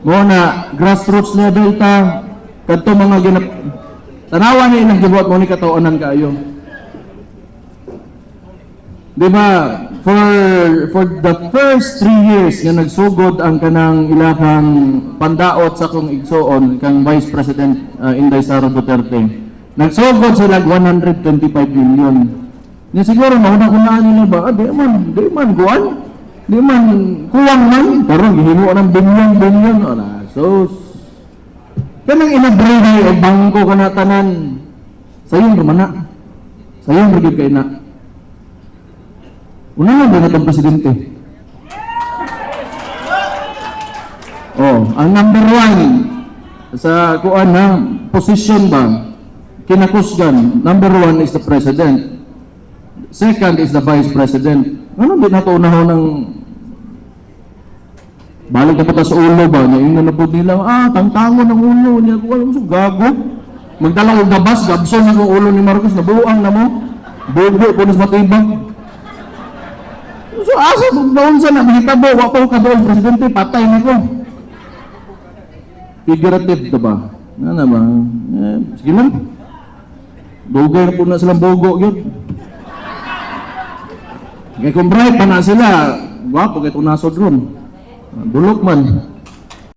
Mo na grassroots level ta kadto mga ginap tanawa ni ilang gibuhat mo ni kataonan kaayo. Di ba, for the first 3 years nga nagsugod ang kanang ilahang pandaot sa akong igsuon kang Vice President Inday Sara Duterte. Nagsugod sila 125 million. Ni siguro mauna-unaan nila ba, ah, di man kuan. Di man kuwang man karon gihimo ng bilyon bilyon ala sus. Kanang inabre og bangko kana tanan. Sayon ra man na. Sayon ra gyud kay na. Una lang ba itong presidente? Oh, ang number one sa kuan na position ba, kinakusgan, number one is the president. Second is the vice president. Ano di nato unahon ng balik na pa sa ulo ba niya ingnan na po nila, ah, tangtangon ang ulo niya ko alam, so gago magdala og gabas gabson ang ulo ni Marcos, nabuang na mo bugo po nas matibag. So asa kung naunsa na mahitabo, wa pa ko kaduol presidente, patay na ko. Figurative to ba? Ano ba? Eh, sige lang. Dugay na po na silang bogo yun. Kaya kung bright pa na sila, gwapo kay itong nasod ron. Dulok man.